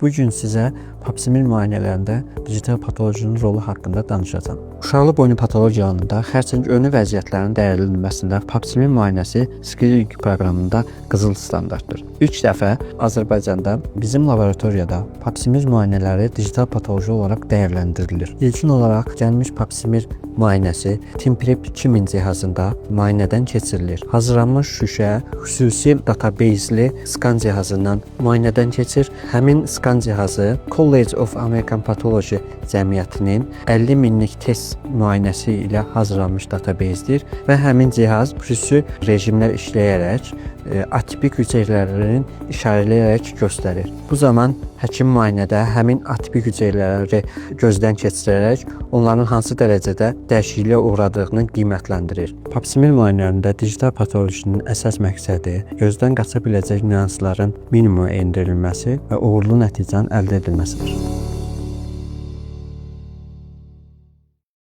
Bu gün sizə papsimir müayinələrində digital patolojinin rolu haqqında danışacağam. Uşaqlı boynu patologiyalarında xərçəng önü vəziyyətlərinin dəyərləndirilməsində papsimir müayinəsi skrininq proqramında qızıl standartdır. İlk dəfə Azərbaycanda bizim laboratoriyada papsimir müayinələri digital patoloji olaraq dəyərləndirilir. İlkin olaraq gəlmiş papsimir müayinəsi TIMPREP 2000 cihazında müayinədən keçirilir. Hazırlanmış şüşə xüsusi database-li skan cihazından müayinədən keçir. Həmin skan cihazı College of American Pathology cəmiyyətinin 50 minlik test müayinəsi ilə hazırlanmış database-dir və həmin cihaz xüsusi rejimlər işləyərək atipik hüceyrələrin işarələyərək göstərir. Bu zaman həkim müayinədə həmin atipik hüceyrələri gözdən keçirərək onların hansı dərəcədə dəyişikliyə uğradığını qiymətləndirir. Papsimir müayinələrində digital patolojinin əsas məqsədi gözdən qaça biləcək nüansların minimuma endirilməsi və uğurlu nəticənin əldə edilməsidir.